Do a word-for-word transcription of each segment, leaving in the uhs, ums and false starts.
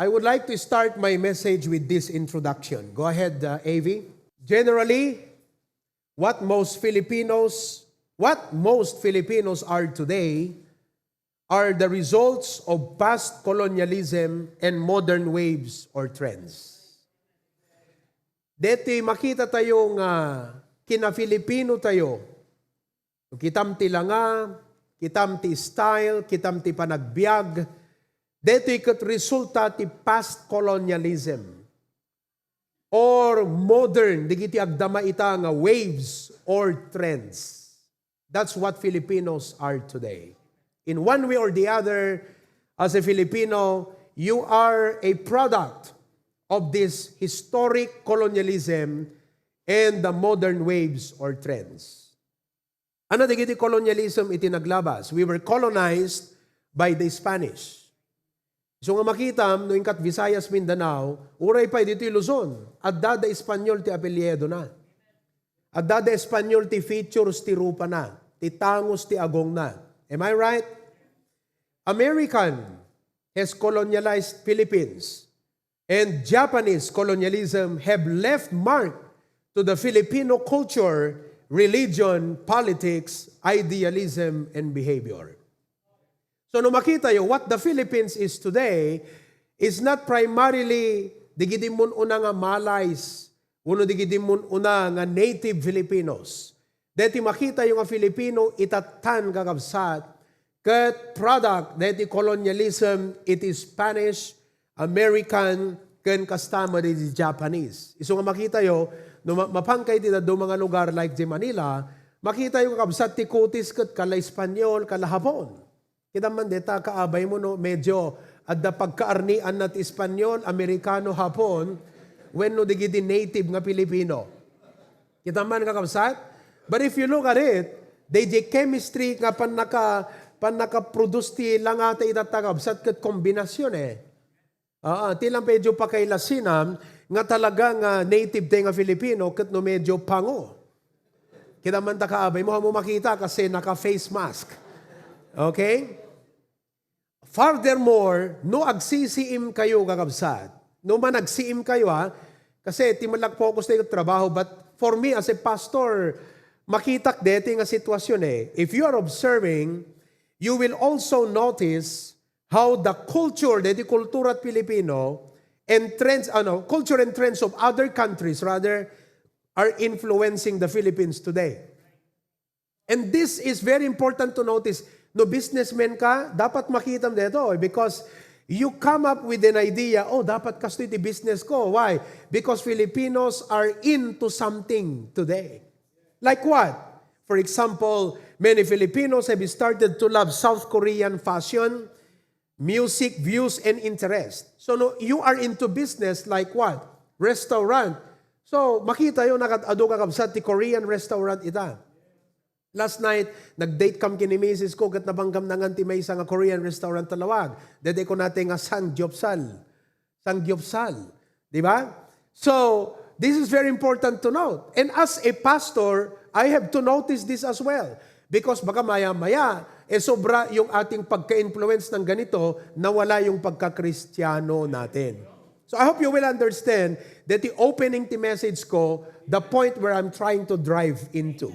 I would like to start my message with this introduction. Go ahead, uh, A V. Generally, what most Filipinos, what most Filipinos are today are the results of past colonialism and modern waves or trends. Deti makita tayo nga kina-Filipino tayo. Kitam ti langa, kitam ti style, kitam ti panagbiag. Detoy ket resulta ti past colonialism or modern, dagiti agdama ita nga waves or trends. That's what Filipinos are today. In one way or the other, as a Filipino, you are a product of this historic colonialism and the modern waves or trends. Ano dagiti colonialism iti naglabas? We were colonized by the Spanish. So nga makitam, no inkat Visayas, Mindanao, uray pay ditoy Luzon, adda da Espanyol ti apelyido na. Adda da Espanyol ti features ti rupa na, ti tangus ti agong na. Am I right? American has colonialized Philippines, and Japanese colonialism have left mark to the Filipino culture, religion, politics, idealism, and behavior. So no makita yo, what the Philippines is today is not primarily digiti mun-una nga Malays, wenno digiti mun-una nga native Filipinos. Deti makita yo nga Filipino itatan, kakabsat, ket product deti colonialism iti Spanish, American, ken kasta met iti Japanese. Isu nga makita yo, no ma-, mapanka iti dadduma nga lugar like di Manila, makita yo, kakabsat, ti kutis ket kala Espanyol, kala Hapon. Kita man deta, kaabay mo, no, medyo adda pagkaarnian na ti Espanyol, Amerikano, Hapon, wenno digiti native nga Pilipino. Kita man, kakabsat? But if you look at it, D J chemistry nga pannaka-, pannaka-produce ti langata ita, kakabsat, ket kombinasyon, eh. Ah, ti lang medyo pakailasinam nga talaga nga native tayo nga Filipino ket no medyo pango. Kita man ta kaabay mo, mo makita kasi naka-face mask. Okay? Furthermore, no agsisiim kayo, kakabsat, no managsiim kayo, ha, kasi ti malak focus tayo trabaho, but for me as a pastor, makitak deti nga sitwasyon eh. If you are observing, you will also notice how the culture, deti kultura ti Pilipino, and trends, ano, culture and trends of other countries, rather, are influencing the Philippines today. And this is very important to notice. No businessman ka, dapat makitam deto, eh, because you come up with an idea, "Oh, dapat kastoy ti business ko." Why? Because Filipinos are into something today. Like what? For example, many Filipinos have started to love South Korean fashion, music, views, and interest. So, no, you are into business like what? Restaurant. So, makita yo, nakat-adu, kakabsat, ti Korean restaurant ita. Last night, nag-date kam ken ni misis ko, ket nabanggam nangan ti maysa nga Korean restaurant ta lawag. Dede ko nate nga Sangyupsal. Sangyupsal. Di ba? So, this is very important to note. And as a pastor, I have to notice this as well. Because baka maya-maya, eh sobra yung ating pagka-influence ng ganito, nawala yung pagka-Kristiyano natin. So I hope you will understand that the opening ti message ko, the point where I'm trying to drive into.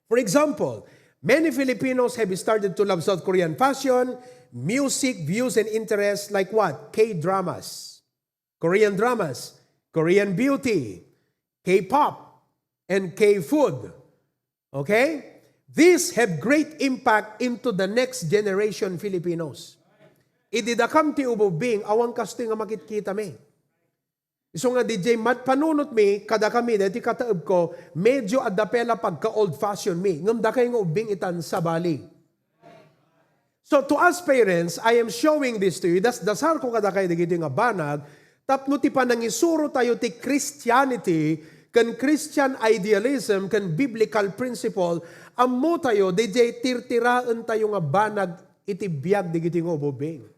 For example, many Filipinos have started to love South Korean fashion, music, views, and interests like what? K-dramas, Korean dramas, Korean beauty, K-pop, and K-food. Okay? These have great impact into the next generation Filipinos. Idi dakam ti ububing, awan kastoy nga makitkita mi. Isu nga D J, mat-, panunot mi, kada kami, deti kataeb ko, medyo adda pela pagka old fashion mi. Ngem dakay nga ubbing itan sabali. So to us parents, I am showing this to you. Das-, dasar ko kadakay dagiti nga banag, tapno ti panangisuro tayo ti Christianity, ken Christian idealism, ken biblical principle, ammo tayo, D J, tirtiraen tayo nga banag iti biag dagiti nga ububing.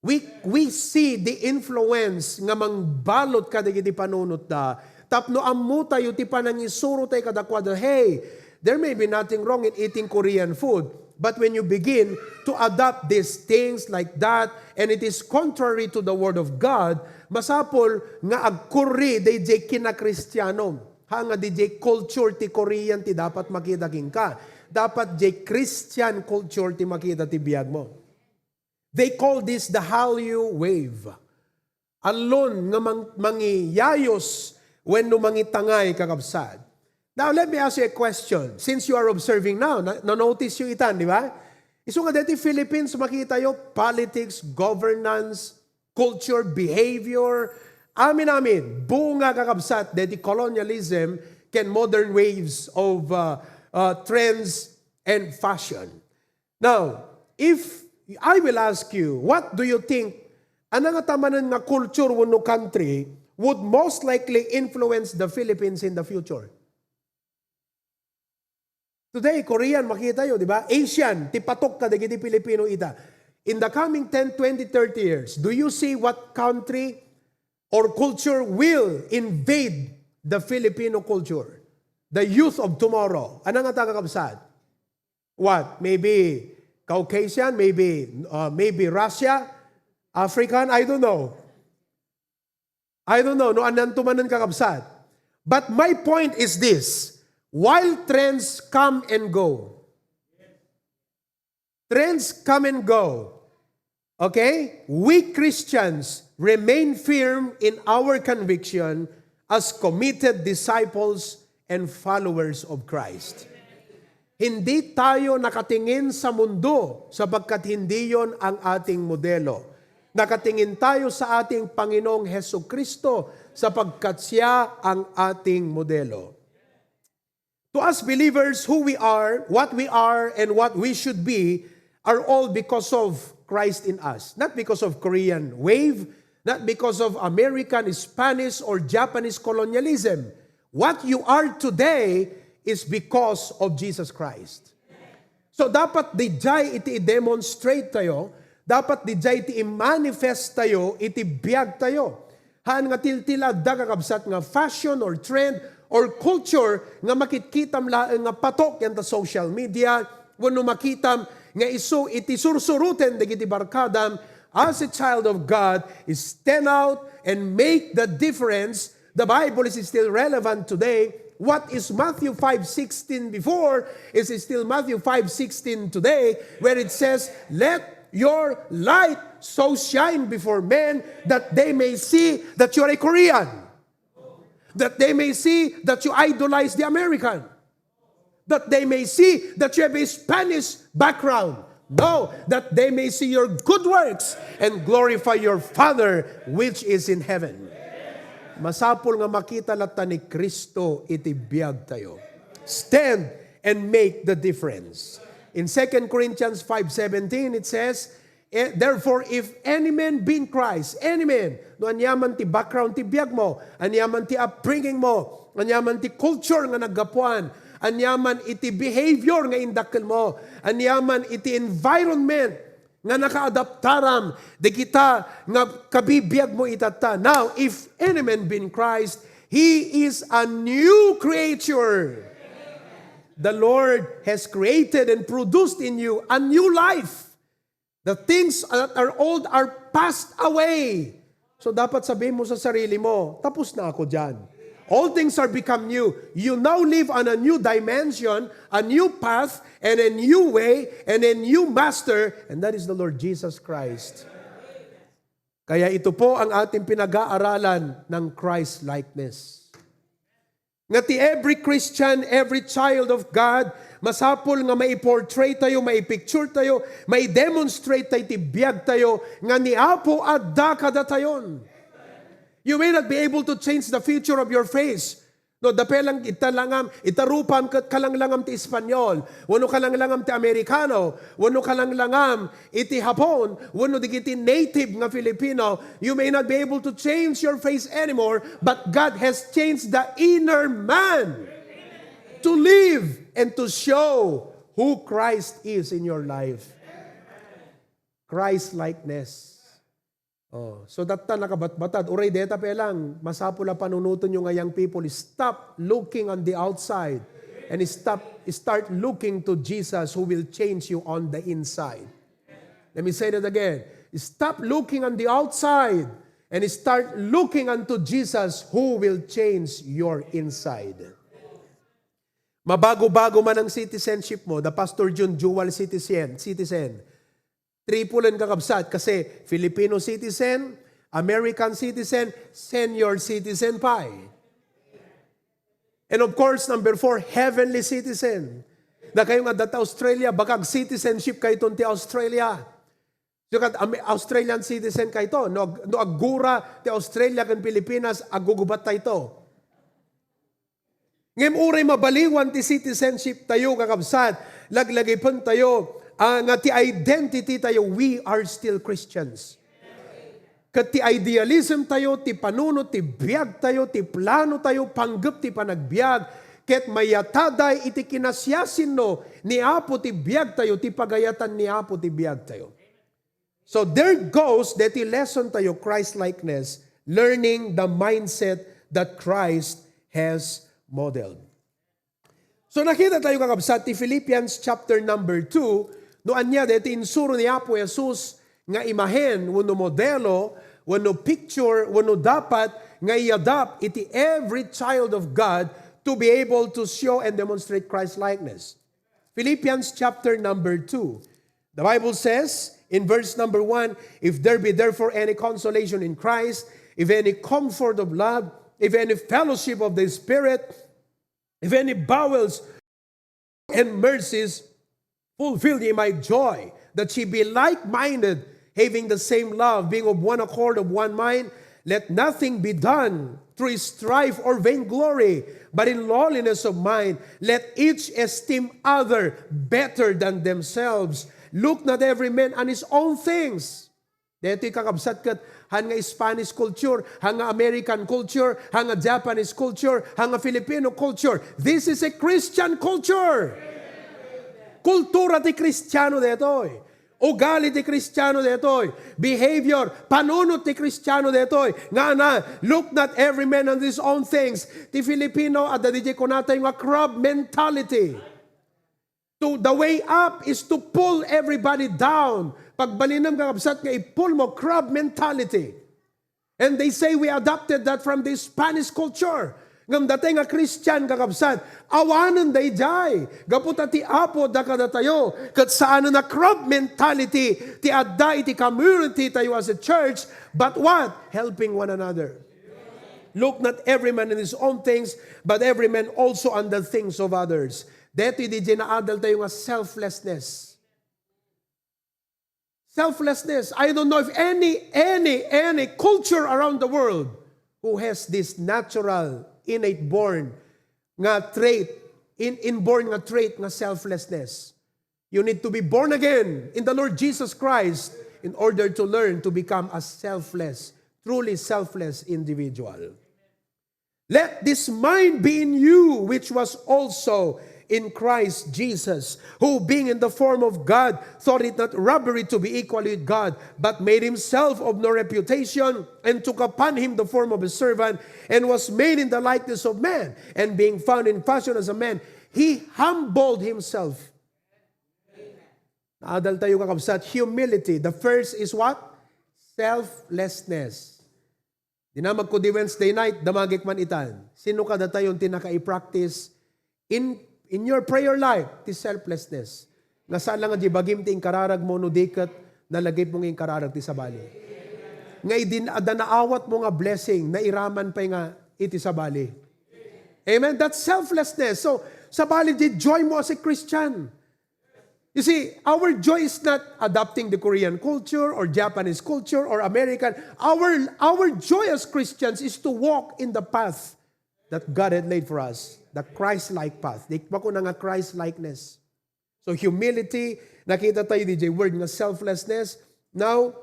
We, we see the influence nga mangbalot kadagiti panunotda. Tapno ammo tayo ti panangisuro tayo kadakuada, "Hey, there may be nothing wrong in eating Korean food. But when you begin to adopt these things like that, and it is contrary to the Word of God, masapul nga agkurri dayjay kinakristianom. Ha nga dayjay culture ti Korean ti dapat makita kenka. Dapat jay Christian culture ti makita ti biagmo. They call this the Hallyu wave. Alon nga mang-, mangiyayos wenno mangitangay, kakabsat. Now, let me ask you a question. Since you are observing now, na, na-notice you itan, di ba? Isu nga deti Philippines, makita yo, politics, governance, culture, behavior, amin-amin, bunga, kakabsat, deti colonialism ken modern waves of uh, uh, trends and fashion. Now, if I will ask you, what do you think, ano nga tamanen nga culture wenno country would most likely influence the Philippines in the future? Today, Korean, makita yo, di ba? Asian, ti patok kadagiti Filipino ita. In the coming ten, twenty, thirty years, do you see what country or culture will invade the Filipino culture? The youth of tomorrow. Ano nga taga kabsat? What? Maybe Caucasian, maybe uh, maybe Russia, African, I don't know. I don't know, no, ananto manen kakabsat. But my point is this, while trends come and go, trends come and go, okay? We Christians remain firm in our conviction as committed disciples and followers of Christ. Hindi tayo nakatingin sa mundo sapagkat hindi yon ang ating modelo. Nakatingin tayo sa ating Panginoong Hesu Kristo sapagkat siya ang ating modelo. To us believers, who we are, what we are, and what we should be are all because of Christ in us. Not because of Korean wave, not because of American, Spanish, or Japanese colonialism. What you are today is because of Jesus Christ. So, dapat dijay iti i-demonstrate tayo, dapat dijay iti i-manifest tayo iti biag tayo. Haan nga tiltil adda, kakabsat, nga fashion or trend or culture nga makitkitam laeng nga patok ken ta social media, wenno makitam nga isu iti sursuruten dagiti barkadam. As a child of God, stand out and make the difference. The Bible is still relevant today. What is Matthew five sixteen before is still Matthew five sixteen today, where it says, "Let your light so shine before men that they may see that you are a Korean, that they may see that you idolize the American, that they may see that you have a Spanish background. No, that they may see your good works and glorify your Father which is in heaven." Masapul nga makita latta ni Kristo iti biag tayo. Stand and make the difference. In Second Corinthians five seventeen, it says, Eh, therefore, if any man be in Christ, any man, no, aniaman ti background ti biag mo, aniaman ti upbringing mo, aniaman ti culture nga naggapuan, aniaman iti behavior nga indakkel mo, aniaman iti environment nga nakaadaptaram dagita nga kabibiag mo itatta. Now, if any man be in Christ, he is a new creature. The Lord has created and produced in you a new life. The things that are old are passed away. So, dapat sabihin mo sa sarili mo, "Tapos na ako dyan. All things are become new." You now live on a new dimension, a new path, and a new way, and a new master, and that is the Lord Jesus Christ. Kaya ito po ang ating pinag-aaralan ng Christ-likeness. Nga ti every Christian, every child of God, masapul nga maiportray tayo, maipicture tayo, maidemonstrate tayo iti biag tayo nga ni Apo adda kadatayon. You may not be able to change the feature of your face. No, dapelang ita langam, ita rupam ket kalanglangam ti Espanyol, wenno kalanglangam ti Amerikano, wenno kalanglangam iti Hapon, wenno dagiti native nga Filipino, you may not be able to change your face anymore, but God has changed the inner man to live and to show who Christ is in your life. Christ-likeness. Oh, so datta nakabatbatad. Uray deta pelang, masapul a panunoten yo nga young people, stop looking on the outside. and stop, start looking to Jesus who will change you on the inside. Let me say that again. Stop looking on the outside and start looking unto Jesus who will change your inside. Mabago-bago man ang citizenship mo, the Pastor Jun dual citizen, citizen. Triple ang kakabsat kasi Filipino citizen, American citizen, senior citizen pa eh. And of course, number four, heavenly citizen. Na kayo nga data Australia, bakag citizenship kayo ti Australia. So, kat Am- Australian citizen kayo to. No, no aggura ti Australia kan Pilipinas, agugubat tayo to. Ngem uray mabaliwan ti citizenship tayo, kakabsat, laglagipen tayo, ah, nga ti identity tayo, we are still Christians. Ket ti idealism tayo, ti panunot ti biag tayo, ti plano tayo, panggep ti panagbiag, ket mayatada iti kinasiasinno ni Apo ti biag tayo, ti pagayatan ni Apo ti biag tayo. So there goes deti lesson tayo, Christ-likeness, learning the mindset that Christ has modeled. So nakita tayo, kakabsat, ti Philippians chapter number two, no ania deti insuro ni Apo Jesus nga imahen, wenno modelo, wenno picture, wenno dapat nga i-adapt iti every child of God to be able to show and demonstrate Christ-likeness. Philippians chapter number two. The Bible says in verse number one, "If there be therefore any consolation in Christ, if any comfort of love, if any fellowship of the Spirit, if any bowels and mercies, fulfill ye my joy, that ye be like-minded, having the same love, being of one accord, of one mind. Let nothing be done through strife or vainglory, but in lowliness of mind, let each esteem other better than themselves. Look not every man on his own things." Daytoy, kakabsat, ket han nga Spanish culture, han nga American culture, han nga Japanese culture, han nga Filipino culture. This is a Christian culture. Kultura ti Kristiano daytoy. Ugali ti Kristiano daytoy. Behavior, panunot ti Kristiano daytoy. Nga na, "Look not every man on his own things." Ti Filipino, adda diay kunatayo nga crab mentality. To, the way up is to pull everybody down. Pagbalinem, kakabsat, nga i-pull mo, crab mentality. And they say we adopted that from the Spanish culture. Ngem daytoy nga Christian, kakabsat, awanen daydiay. Gapu ta ti Apo adda kadatayo. Ket saanen a crab mentality ti adda iti community tayo as a church, but what? Helping one another. Look not every man in his own things, but every man also on the things of others. Daytoy diay naadal tayo nga selflessness. Selflessness. I don't know if any, any, any culture around the world who has this natural, innate born nga trait, in, inborn nga trait nga selflessness. You need to be born again in the Lord Jesus Christ in order to learn to become a selfless, truly selfless individual. Let this mind be in you, which was also in Christ Jesus, who, being in the form of God, thought it not robbery to be equal with God, but made himself of no reputation, and took upon him the form of a servant, and was made in the likeness of man. And being found in fashion as a man, he humbled himself. Naadal tayo, kakabsat, humility. The first is what? Selflessness. Dinamag ko di Wednesday night, damagek man itan. Sino kadatayon ti naka-i-practice in, in your prayer life ti selflessness? Nga saan lang nga di bagim ti inkararag mo no di ket nalagip mo nga inkararag ti sabali. Nga idin adda naawat mo nga blessing, nairaman pay nga iti sabali. Amen? That's selflessness. So, sabali di joy mo as a Christian. You see, our joy is not adopting the Korean culture or Japanese culture or American. Our, our joy as Christians is to walk in the path that God had laid for us, the Christ-like path. Di ba ko na nga Christ-likeness? So humility, nakita tayo di jay word nga selflessness. Now,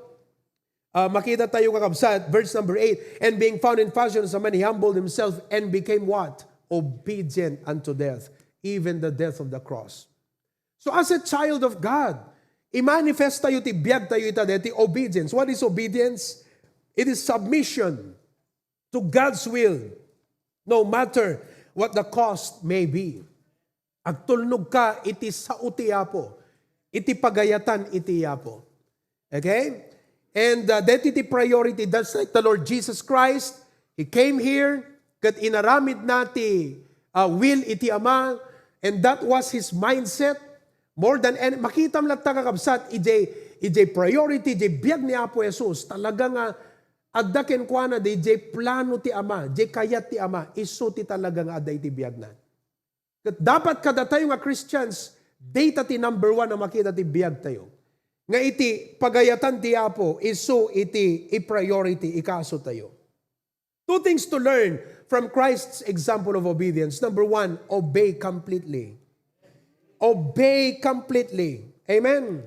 uh, makita tayo, kakabsat, verse number eight, "And being found in fashion as a man, he humbled himself and became what? Obedient unto death, even the death of the cross." So as a child of God, i-manifest tayo ti biag tayo ita deti obedience. What is obedience? It is submission to God's will, no matter what the cost may be. Agtulnogka iti sao ti Apo, iti pagayatan iti Apo. Okay? And, uh, daytoy ti priority, just like the Lord Jesus Christ, He came here, ket inaramidna ti, uh, will iti Ama, and that was His mindset. More than any, makitam latta, kakabsat, ijay, ijay priority, ijay biag ni Apo Jesus, talaga nga adda kenkuana, ijay plano ti Ama, ijay kayat ti Ama, isu ti talaga nga adda iti biagna. Ket dapat kadatayo nga Christians, dayta ti number one a makita ti biagtayo. Nga iti pagayatan ti Apo, isu iti i-priority, ikaso tayo. Two things to learn from Christ's example of obedience. Number one, obey completely. Obey completely. Amen.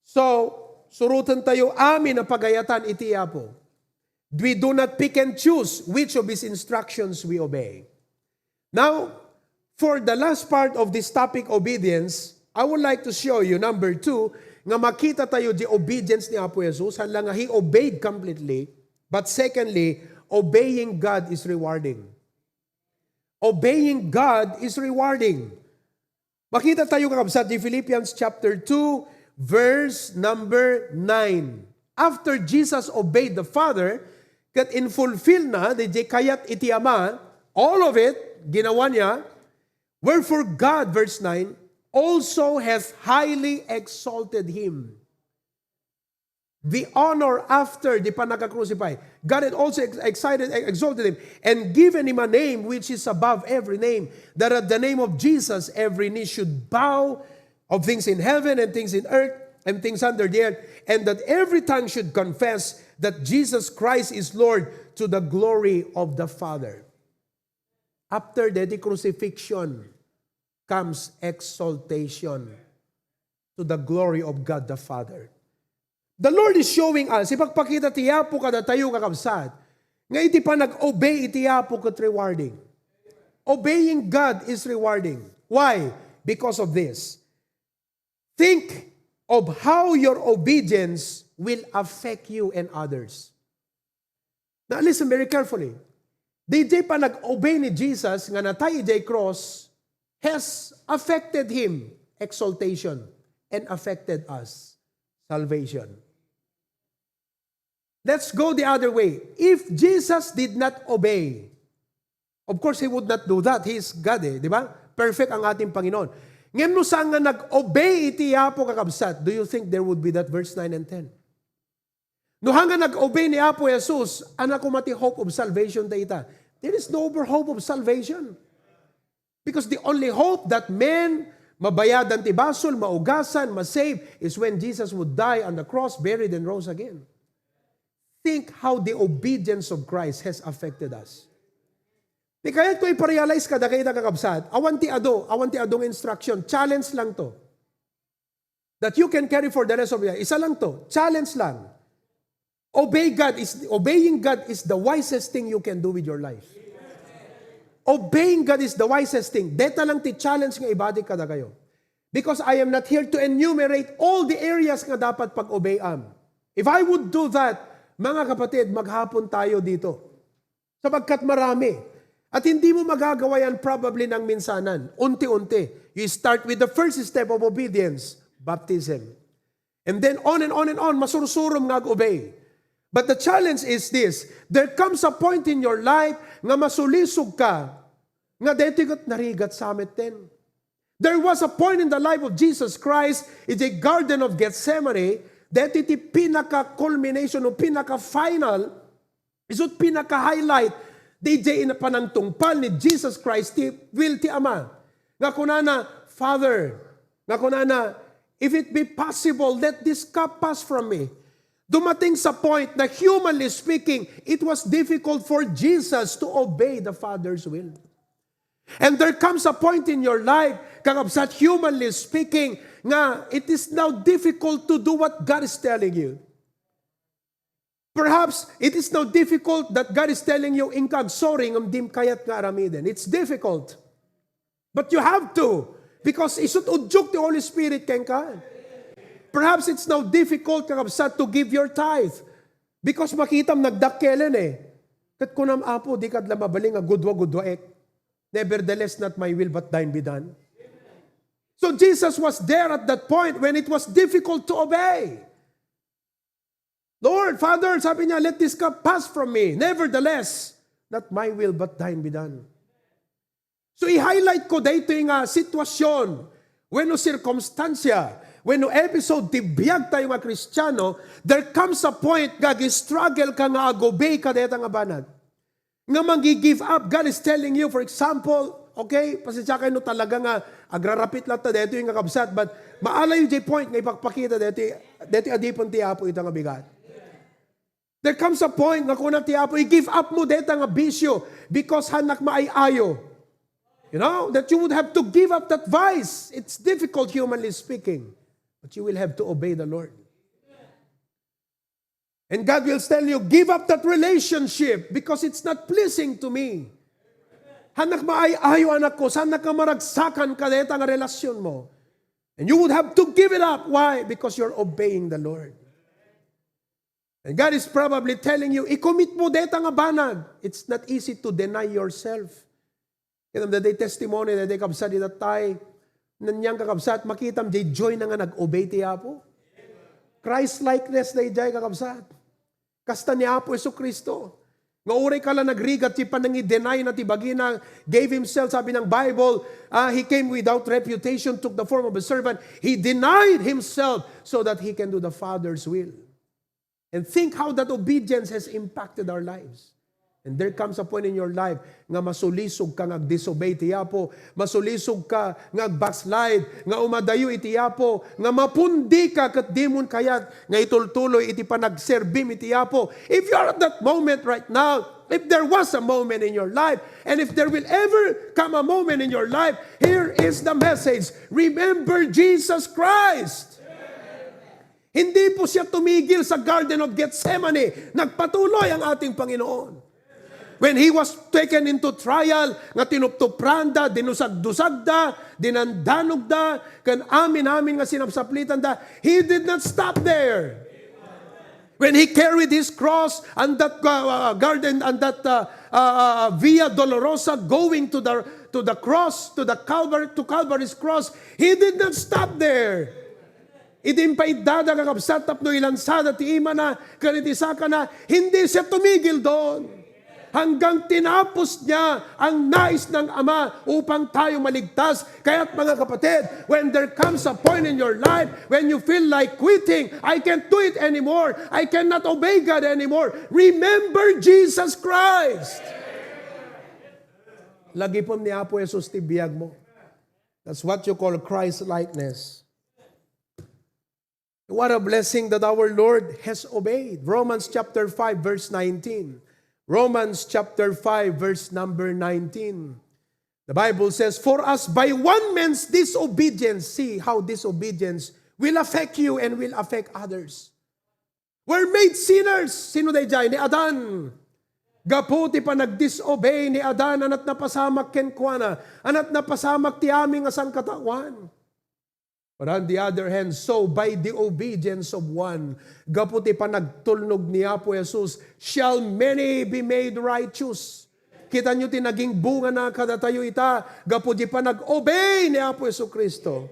So, suroten tayo amin a pagayatan iti Apo. We do not pick and choose which of His instructions we obey. Now, for the last part of this topic, obedience, I would like to show you, number two, nga makita tayo di obedience ni Apo Jesus, hala nga He obeyed completely, but secondly, obeying God is rewarding. Obeying God is rewarding. Makita tayo, kakabsat, di Philippians chapter two, verse number nine. After Jesus obeyed the Father, ket infulfill na, di kayat iti Ama, all of it, ginawa niya, wherefore God, verse nine, also has highly exalted Him. The honor after the panagka-crucify. God had also ex-, excited, exalted Him and given Him a name which is above every name, that at the name of Jesus every knee should bow, of things in heaven and things in earth and things under the earth, and that every tongue should confess that Jesus Christ is Lord, to the glory of the Father. After the crucifixion comes exaltation to the glory of God the Father. The Lord is showing us, ipagpakita ti Apo kadatayo, kakabsat, nga iti panag-obey iti Apo ket rewarding. Obeying God is rewarding. Why? Because of this. Think of how your obedience will affect you and others. Now, listen very carefully. Diay panag-obey ni Jesus nga natay idiay cross has affected Him, exaltation, and affected us, salvation. Let's go the other way. If Jesus did not obey, of course, He would not do that. He is God eh, di ba? Perfect ang ating Panginoon. Ngem no saan nga nag-obey iti Apo, kakabsat, do you think there would be that verse nine and ten? No saan nga nag-obey ni Apo Jesus, ania koma ti hope of salvation dayta? There is no more hope of salvation. Because the only hope that men mabayadan ti basol, maugasan, masave, is when Jesus would die on the cross, buried, and rose again. Think how the obedience of Christ has affected us. Ti kayat ko iparealize kadakayo, kakabsat, awan ti adu, awan ti adu nga instruction. Challenge lang to. That you can carry for the rest of your life. Isa lang to. Challenge lang. Obey God is, obeying God is the wisest thing you can do with your life. Obeying God is the wisest thing. Dayta lang ti challenge nga ibatik kadakayo. Because I am not here to enumerate all the areas nga dapat pag-obeyan. If I would do that, mga kapatid, maghapon tayo dito. Sapagkat marami. At hindi mo magagawa yan probably nang minsanan. Unti-unti. You start with the first step of obedience, baptism. And then on and on and on, masursurom nga ag-obey. But the challenge is this, there comes a point in your life nga masulisog ka, nga deti ket narigat sa met ten. There was a point in the life of Jesus Christ in the Garden of Gethsemane, deti ti pinaka-culmination o pinaka-final, isu ti pinaka-highlight, diay panangtungpal ni Jesus Christ ti will ti Ama. Nga kunana, Father, nga kunana, "If it be possible, let this cup pass from me." Dumating sa point na, humanly speaking, it was difficult for Jesus to obey the Father's will. And there comes a point in your life, kakabsat, humanly speaking, nga it is now difficult to do what God is telling you. Perhaps it is now difficult that God is telling you, "Inka, sorry, ngem dim kayat nga aramiden." It's difficult. But you have to, because isu ti udyok ti Holy Spirit kenka. Perhaps it's now difficult, kakabsat, to give your tithe. Because makitam nagdakkelen eh. Ket kunam, "Apo, di kad la mabalin nga gudwa-gudwaek." Nevertheless, not my will, but thine be done. So Jesus was there at that point when it was difficult to obey. "Lord, Father," sabi niya, "let this cup pass from me. Nevertheless, not my will, but thine be done." So, i-highlight ko daytoy nga sitwasyon, wenno sirkumstansia, wenno episode ti biag tayo nga Kristiano, there comes a point nga ag-struggle ka nga ag-obey ka dayta nga banag. Nga mangi-give up. God is telling you, for example, okay, pasensya kayo no talaga nga agrarapit latta daytoy nga kabsat, but maalayo jay point nga ipakpakita daytoy, daytoy adipen ti Apo ita nga bigat. There comes a point nga kuna ti Apo, i-give up mo dayta nga bisyo because hannak maay-ayo. You know, that you would have to give up that vice. It's difficult, humanly speaking. But you will have to obey the Lord. And God will tell you, "Give up that relationship because it's not pleasing to me." Hannak maay-ayo, anak ko, saan ka maragsakan kadayta nga relasyon mo. And you would have to give it up. Why? Because you're obeying the Lord. And God is probably telling you, i-commit mo dayta nga banag. It's not easy to deny yourself. Kitam dayta testimony, dayta kabsat, ita tay. Nanyang kakabsat, makitam jay joy na nga nag-obey ti Apo. Christ-likeness dayjay, kakabsat. Kasta ni Apo Jesu-Cristo. Nga uray ka la nagrigat ti panangi-deny na ti bagina, gave himself, sabi ng Bible, ah, he came without reputation, took the form of a servant. He denied himself so that he can do the Father's will. And think how that obedience has impacted our lives. And there comes a point in your life nga masulisog ka nga ag-disobey ti Apo, masulisog ka nga ag-backslide, nga umadayo iti Apo, nga mapundi ka ket dimon kayat nga itultuloy iti panagserbim iti Apo. If you are at that moment right now, if there was a moment in your life, and if there will ever come a moment in your life, here is the message. Remember Jesus Christ. Hindi po siya tumigil sa Garden of Gethsemane. Nagpatuloy ang ating Panginoon. When he was taken into trial, nga tinuptupranda, dinusagdusagda, dinandanogda, ken amin-amin nga sinapsaplitanda, he did not stop there. When he carried his cross and that uh, uh, garden and that uh, uh, uh, Via Dolorosa going to the to the cross, to the Calvary, to Calvary's cross, he did not stop there. Idi impaiddada, kakabsat, tapno ilansada ti imana ken iti sakana, hindi siya tumigil doon. Hanggang tinapos niya ang nais ng Ama upang tayo maligtas. Kaya't, mga kapatid, when there comes a point in your life when you feel like quitting, "I can't do it anymore. I cannot obey God anymore." Remember Jesus Christ. Lagipem ni Apo Jesus ti biag mo. That's what you call Christ-likeness. What a blessing that our Lord has obeyed. Romans chapter five, verse nineteen. Romans chapter five, verse number nineteen. The Bible says, "For as by one man's disobedience," see how disobedience will affect you and will affect others. "Were made sinners." Sino dayjay? Ni Adan. Gapu ti panagdisobey ni Adan, anat napasamak kenkuana, anat napasamak ti amin nga sangkataoan. But on the other hand, so by the obedience of one, gapu ti panagtulnog ni Apo Jesus, shall many be made righteous. Kita nyo ti naging bunga na kadatayo ita, gapu di panag-obey ni Apo Jesu-Cristo.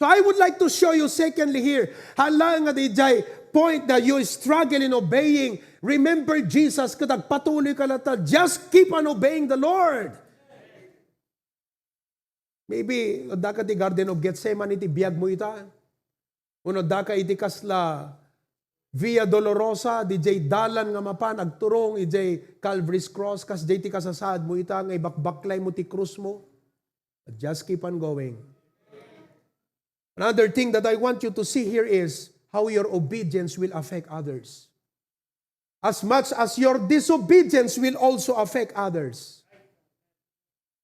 So I would like to show you secondly here, hala nga dijay point that you struggle in obeying, remember Jesus, ket agpatuloy ka latta, just keep on obeying the Lord. Maybe, adda ka ti Garden of Gethsemane iti biag mo ita. Wenno adda ka iti kasla Via Dolorosa, dijay dalan nga mapan agturong ijay Calvary's Cross, kas jay ti kasasaad mo ita nga ibakbaklay mo ti krus mo. But just keep on going. Another thing that I want you to see here is how your obedience will affect others. As much as your disobedience will also affect others.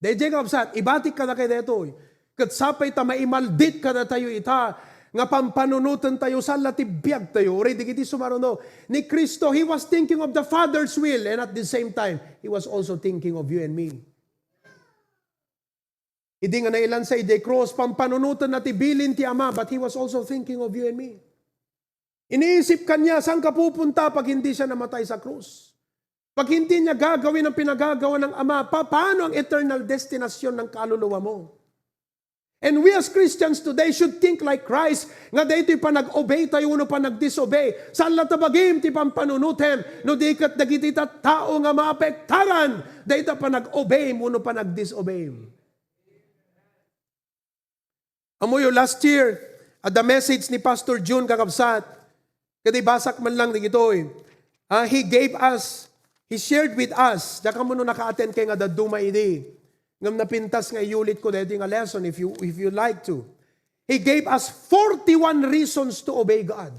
Dayjay nga kabsat, ibatik kadakayo daytoy. Ket sapay ta maimaldit kadatayo ita, nga pampanunotentayo, saan la ti biagtayo. Uray dagiti sumaruno ni Cristo, he was thinking of the Father's will, and at the same time, he was also thinking of you and me. Idi nga nailansa idiay krus, pampanunotenna ti bilin ti Ama, but he was also thinking of you and me. Iniisip kaniya, saan ka pupunta pag hindi siya namatay sa krus? Pag hindi niya gagawin ang pinagagawa ng Ama, pa-, paano ang eternal destinasyon ng kaluluwa mo? And we as Christians today should think like Christ, nga daytoy panag-obey tayo wenno panag-disobey. Saan la ta bagim ti pampanunotem, no di ket dagiti tattao nga maapektaran dayta panag-obey wenno panag-disobey. Ammoyo, last year, adda message ni Pastor Jun, kakabsat. Kadi basak man lang dagitoy. Ah, he gave us, he shared with us, diak ammo no naka-attend kay nga dadduma idi. Ngem napintas nga iyulit ko daytoy nga lesson if you, if you like to. He gave us forty-one reasons to obey God.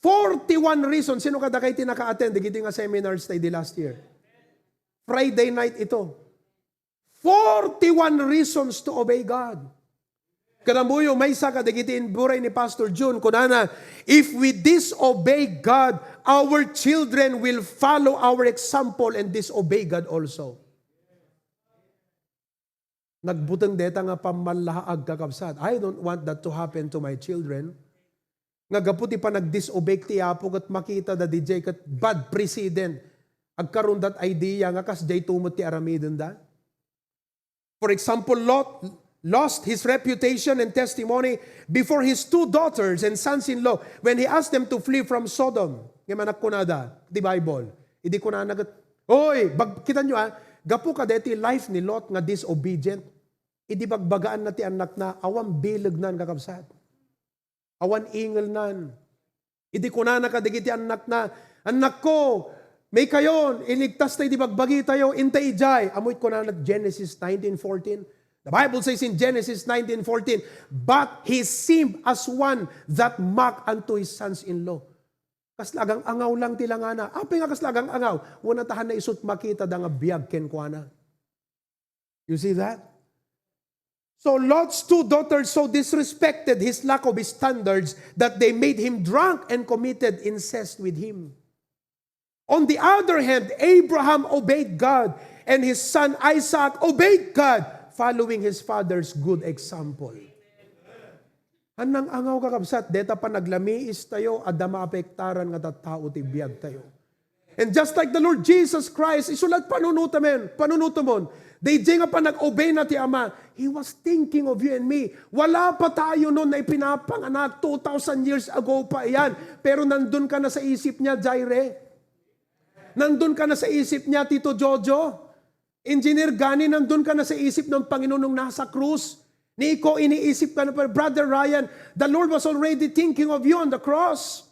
Forty-one reasons. Sino kadakay ti naka-attend dagitoy nga seminars ta idi last year? Friday night ito. Forty-one reasons to obey God. Kadambuyo, maysa kadagiti imburay ni Pastor Jun, kunana, "If we disobey God, our children will follow our example and disobey God also." Nagbuteng deta nga pammallaag, kakabsat. I don't want that to happen to my children. Nga gapu ti panagdisobey ti Apo ket makita da didiay ket bad precedent. Agkaron dat idea nga kasdiay tumot ti aramidenda. For example, Lot lost his reputation and testimony before his two daughters and sons-in-law when he asked them to flee from Sodom. Nga manakkunada, the Bible. Idi kunana ket, oy, bag-, kita nyo ah, gapu kadeti life ni Lot nga disobedient. Idi bagbagaan na ti annakna, awan bilegnan, kakabsat. Awan ingelnan. Idi kunana kadagiti annakna, "Annakko, may kayon, iligtas tayo di bagbagi tayo, intay ijay." Amoy kunana Genesis nineteen fourteen. The Bible says in Genesis nineteen fourteen, "But he seemed as one that mocked unto his sons-in-law." Kasla agang-angaw lang ti langana. Apay nga kasla agang-angaw? Wen, atahan na isut makita da nga biag kenkuana. You see that? So Lot's two daughters so disrespected his lack of standards that they made him drunk and committed incest with him. On the other hand, Abraham obeyed God, and his son Isaac obeyed God, following his father's good example. Annang-angaw, kakabsat, deta panaglamiis tayo, adda maapektaran nga tattao ti biag tayo. And just like the Lord Jesus Christ, isu la ti panunotamen, panunotemon. Daydiay nga panag-obey na ti Ama, He was thinking of you and me. Wala pa tayo noon na ipinapanganak, two thousand years ago pa iyan. Pero nandun ka na sa isip niya, Jaire. Nandun ka na sa isip niya, Tito Jojo. Engineer Gani, nandun ka na sa isip ng Panginoon nung nasa krus. Ni ikaw, iniisip ka na pa, Brother Ryan, the Lord was already thinking of you on the cross.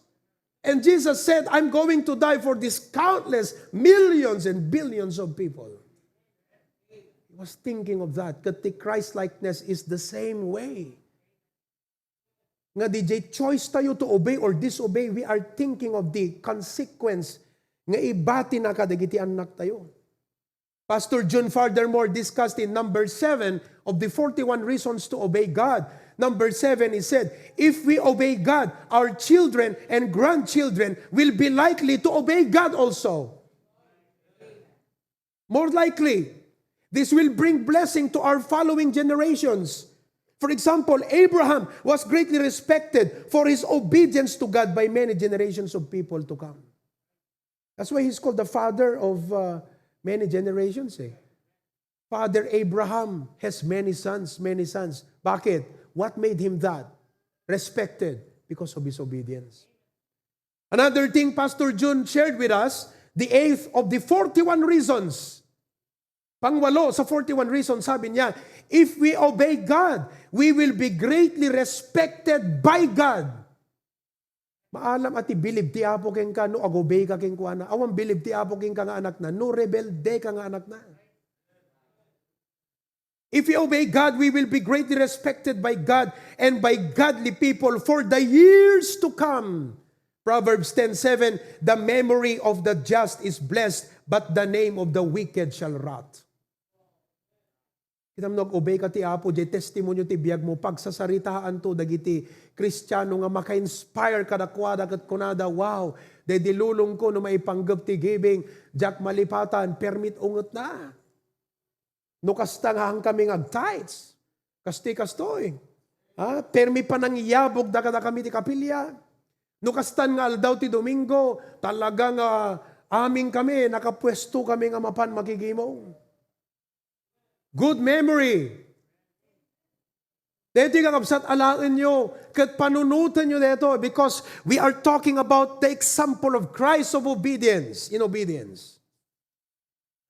And Jesus said, "I'm going to die for these countless millions and billions of people." He was thinking of that. Ket ti Christ-likeness is the same way. Nga didiay choice tayo to obey or disobey, we are thinking of the consequence nga ibatina kadagiti annak tayo. Pastor Jun furthermore discussed in number seven of the forty-one reasons to obey God. Number seven, he said, if we obey God, our children and grandchildren will be likely to obey God also. More likely, this will bring blessing to our following generations. For example, Abraham was greatly respected for his obedience to God by many generations of people to come. That's why he's called the father of, uh, many generations, eh. Father Abraham has many sons, many sons. Bakit? What made him that? Respected because of his obedience. Another thing Pastor Jun shared with us, the eighth of the forty-one reasons. Pangwalo sa forty-one reasons, sabi niya, if we obey God, we will be greatly respected by God. Maalam a ti bilib ti Apo kenka no agobey ka kenkuana. Awan bilib ti Apo kenka nga anakna no rebelde ka nga anakna. If we obey God, we will be greatly respected by God and by godly people for the years to come. Proverbs ten seven, "The memory of the just is blessed, but the name of the wicked shall rot." Kita mo, nag-obey ka ti Apo, diay testimonio ti biag mo, pagsasaritaanto dagiti Kristiano nga maka-inspire kadakuada ket kunada, "Wow, daydi lulong ko no maipanggep ti giving, diak malipatan, permit unget na." No kasta nga, haan kami nga ag-tithes. Kastoy, kastoy. Ha? Permi panangiyabog da kadakami ti kapilya. No kastan nga aldaw ti Domingo, talaga nga Amin kami, nakapuesto kami nga mapan makigimong. Good memory. Daytoy, kakabsat, alaenyo, ket panunotenyo daytoy, because we are talking about the example of Christ of obedience, in obedience.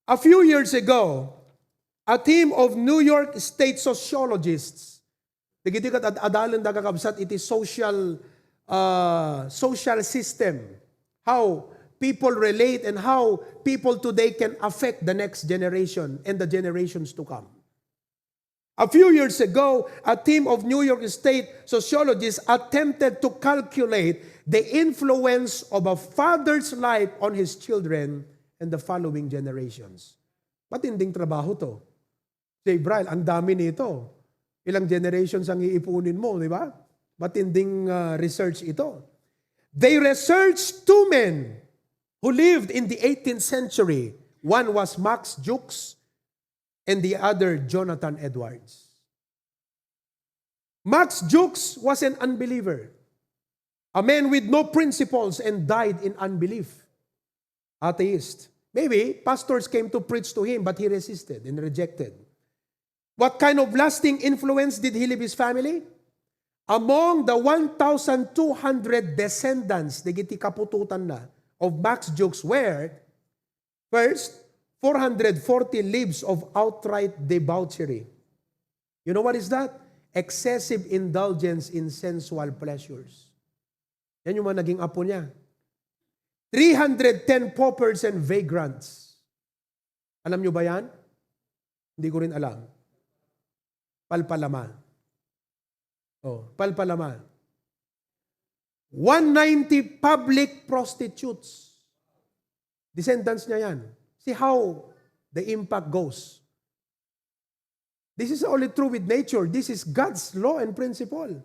A few years ago, a team of New York State sociologists, dagiti ket ad-, adalen da, kakabsat, iti social, uh, social system, how people relate and how people today can affect the next generation and the generations to come. A few years ago, a team of New York State sociologists attempted to calculate the influence of a father's life on his children and the following generations. Matinding trabaho to. Say, Bryl, ang dami nito. Ilang generations ang iipunin mo, di ba? Matinding, ah, research ito. They researched two men who lived in the eighteenth century. One was Max Jukes and the other Jonathan Edwards. Max Jukes was an unbeliever, a man with no principles, and died in unbelief. Atheist. Maybe pastors came to preach to him, but he resisted and rejected. What kind of lasting influence did he leave his family? Among the one thousand two hundred descendants, dagiti kaputotanna, of Max Jukes were, first, four hundred forty lives of outright debauchery. You know what is that? Excessive indulgence in sensual pleasures. Yan yung mga naging apo niya. Three hundred ten paupers and vagrants. Alam nyo ba yan? Hindi ko rin alam. Palpalama. Oh, palpalama. One ninety public prostitutes. Descendants niya yan. See how the impact goes. This is only true with nature. This is God's law and principle.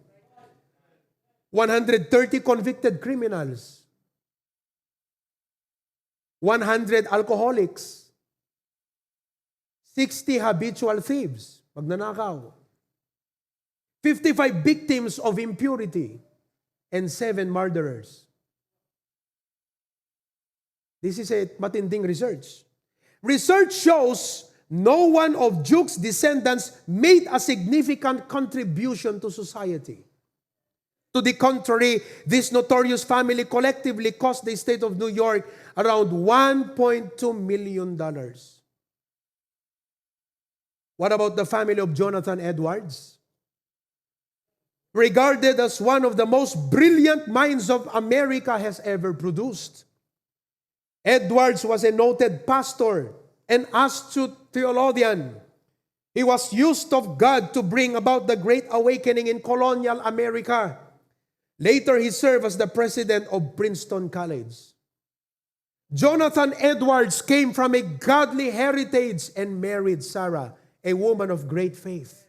One hundred thirty convicted criminals. One hundred alcoholics. Sixty habitual thieves, magnanakaw. Fifty-five victims of impurity, and seven murderers. This is a matinding research. Research shows no one of Jukes' descendants made a significant contribution to society. To the contrary, this notorious family collectively cost the state of New York around one point two million dollars. What about the family of Jonathan Edwards? Regarded as one of the most brilliant minds of America has ever produced. Edwards was a noted pastor, an astute theologian. He was used of God to bring about the Great Awakening in colonial America. Later, he served as the president of Princeton College. Jonathan Edwards came from a godly heritage and married Sarah, a woman of great faith.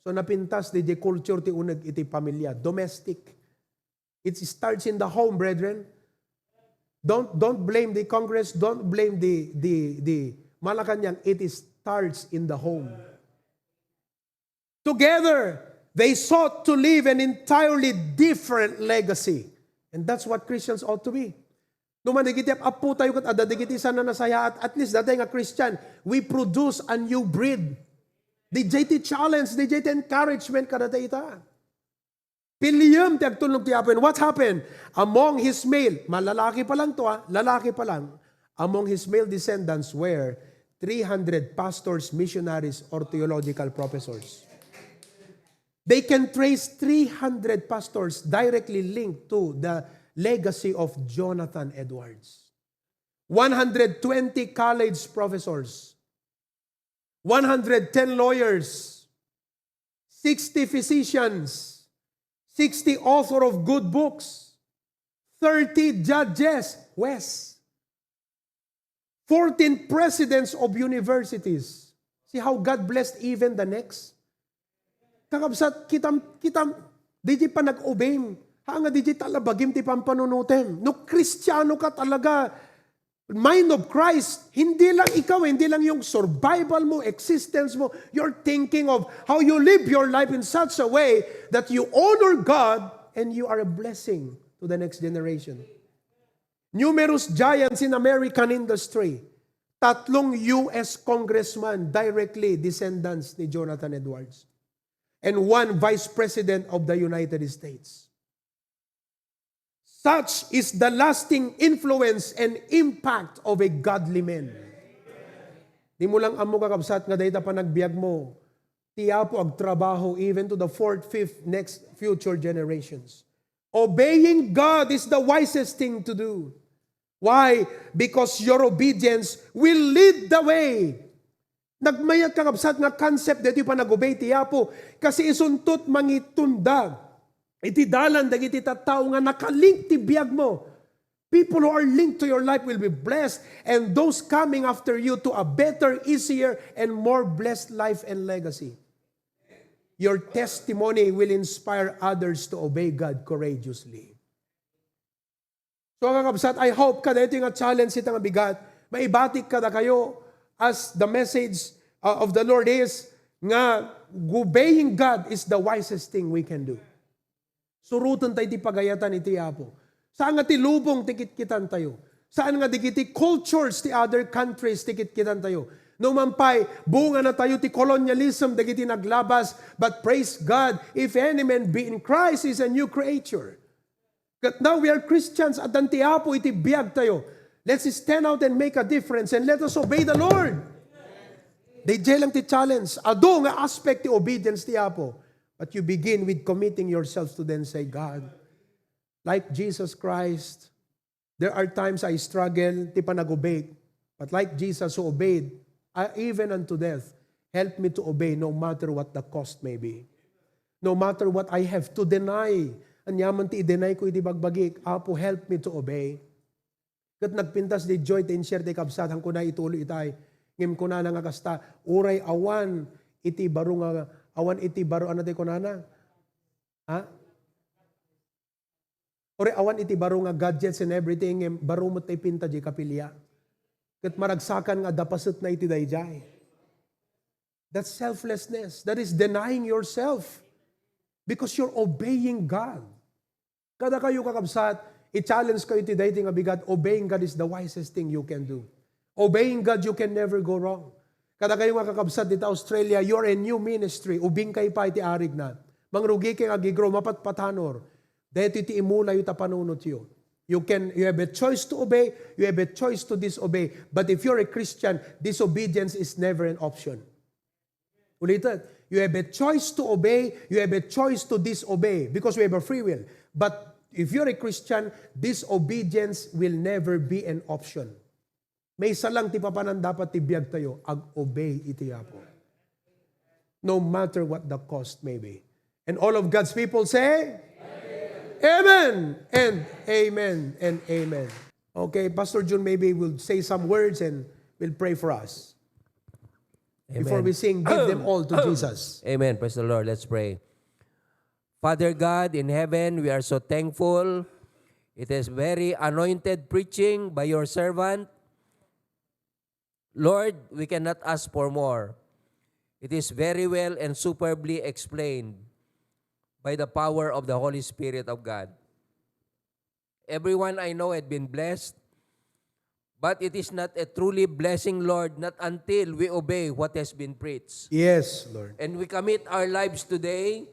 So, napintas diay culture ti uneg iti pamilya, domestic. It starts in the home, brethren. Don't, don't blame the Congress, don't blame the, the, the Malacañang. It starts in the home. Together, they sought to leave an entirely different legacy. And that's what Christians ought to be. No man dagiti apo tayo ket adda dagiti saan a nasayaat, at least datayo nga Christian, we produce a new breed. Diay ti challenge, diay ti encouragement kadatayo ita. Piliem ti agtulnog ti Apo. And what happened? Among his male, malalaki pa lang to, ah, lalaki pa lang. Among his male descendants were three hundred pastors, missionaries, or theological professors. They can trace three hundred pastors directly linked to the legacy of Jonathan Edwards. One hundred twenty college professors, one hundred ten lawyers, sixty physicians, sixty author of good books, thirty judges, Wes, fourteen presidents of universities. See how God blessed even the next? Kakabsat, kitam, kitam, diay panag-ubim. Ha nga diay talabagim ti pampanunotem. No Kristiano ka talaga, mind of Christ, hindi lang ikaw, hindi lang yung survival mo, existence mo, you're thinking of how you live your life in such a way that you honor God and you are a blessing to the next generation. Numerous giants in American industry. Tatlong U S congressman directly descendants ni Jonathan Edwards. And one vice president of the United States. Such is the lasting influence and impact of a godly man. Di mo lang ammo, kakabsat, nga dayta panagbiag mo, ti Apo agtrabaho even to the fourth, fifth, next future generations. Obeying God is the wisest thing to do. Why? Because your obedience will lead the way. Nagmayat, kakabsat, nga concept daytoy panag-obey ti Apo, kasi isuntot mangitunda iti dalan dagiti tattao nga nakalink ti biag mo. People who are linked to your life will be blessed, and those coming after you to a better, easier, and more blessed life and legacy. Your testimony will inspire others to obey God courageously. So, kakabsat, I hope kadaytoy nga challenge ita nga bigat, maibatik kadakayo as the message, uh, of the Lord is nga obeying God is the wisest thing we can do. Suroten tayo ti pagayatan iti Apo. Saan nga ti lubong ti kitkitan tayo. Saan nga dagiti cultures ti other countries ti kitkitan tayo. No man pay, bunga na tayo ti colonialism dagiti naglabas, but praise God, if any man be in Christ, is a new creature. Ket now we are Christians, addan ti Apo iti biag tayo. Let's stand out and make a difference and let us obey the Lord. Daydiay lang ti challenge. Adu nga aspect ti obedience ti Apo. But you begin with committing yourselves to them, say, "God, like Jesus Christ, there are times I struggle ti panag-obey. But like Jesus who obeyed, uh, even unto death, help me to obey no matter what the cost may be." No matter what I have to deny. Ania man ti i-deny ko iti bagbagik, Apo, help me to obey. Ket nagpintas daydiay ti in-share ti kabsat, han kuna ituloy itay. Ngem kunana nga kasta, uray awan iti baro nga, awan iti baro, ano ti kunana? Ha? Uray awan iti baro nga gadgets and everything, ngem baro met ti ipinta diay kapilya. Ket maragsakan nga adda pasetna iti daydiay. That's selflessness. That is denying yourself because you're obeying God. Kadakayo, kakabsat, i-challenge kayo ti daytoy nga bigat, obeying God is the wisest thing you can do. Obeying God, you can never go wrong. Kadakayo nga kakabsat dita Australia, you're a new ministry. Ubing kayo pay ti arigna. Mangrugi kayo nga agigrow, mapatpatanor. Daytoy ti imulayo ta panunotyo. You can, you have a choice to obey, you have a choice to disobey. But if you're a Christian, disobedience is never an option. Ulitin, you have a choice to obey, you have a choice to disobey because we have a free will. But if you're a Christian, disobedience will never be an option. Maysa lang ti papanan dapat ti biag tayo, ag-obey iti Apo. No matter what the cost may be. And all of God's people say, "Amen and amen and amen." Okay, Pastor Jun maybe will say some words and will pray for us. Before we sing, give them all to Jesus. Amen. Praise the Lord. Let's pray. Father God in heaven, we are so thankful. It is very anointed preaching by your servant. Lord, we cannot ask for more. It is very well and superbly explained by the power of the Holy Spirit of God. Everyone I know had been blessed, but it is not a truly blessing, Lord, not until we obey what has been preached. Yes, Lord. And we commit our lives today.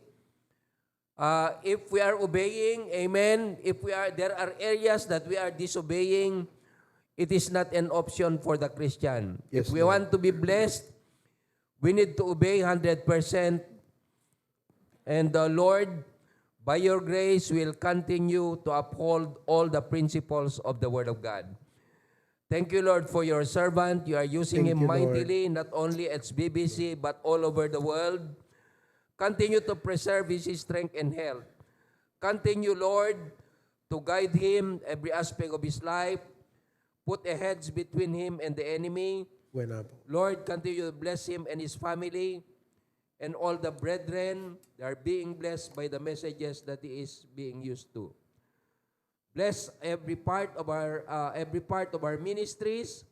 Uh, if we are obeying, amen. If we are, there are areas that we are disobeying, it is not an option for the Christian. Yes, Lord. If we want to be blessed, we need to obey hundred percent. And the Lord, by your grace, will continue to uphold all the principles of the Word of God. Thank you, Lord, for your servant. You are using him mightily, not only at B B C, but all over the world. Continue to preserve his strength and health. Continue, Lord, to guide him every aspect of his life. Put a hedge between him and the enemy. Buena po. Lord, continue to bless him and his family and all the brethren that are being blessed by the messages that he is being used to. Bless every part of our, uh, every part of our ministries.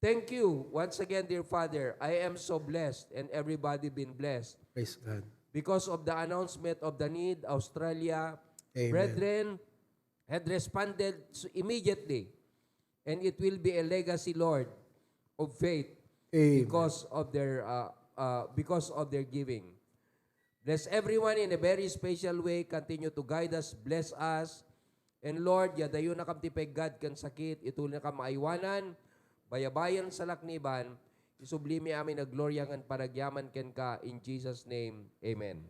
Thank you once again, dear Father. I am so blessed and everybody been blessed. Praise God. Because of the announcement of the need, Australia, amen, brethren, had responded s- immediately. And it will be a legacy, Lord, of faith Amen. because of their uh, uh, because of their giving. Bless everyone in a very special way. Continue to guide us, bless us. And Lord, yadayo na kam ti peggad ken sakit, ituli na kam maaywanan, bayabayan salakniban, isubli mi amin a gloria ngan panagyaman kenka in Jesus' name. Amen.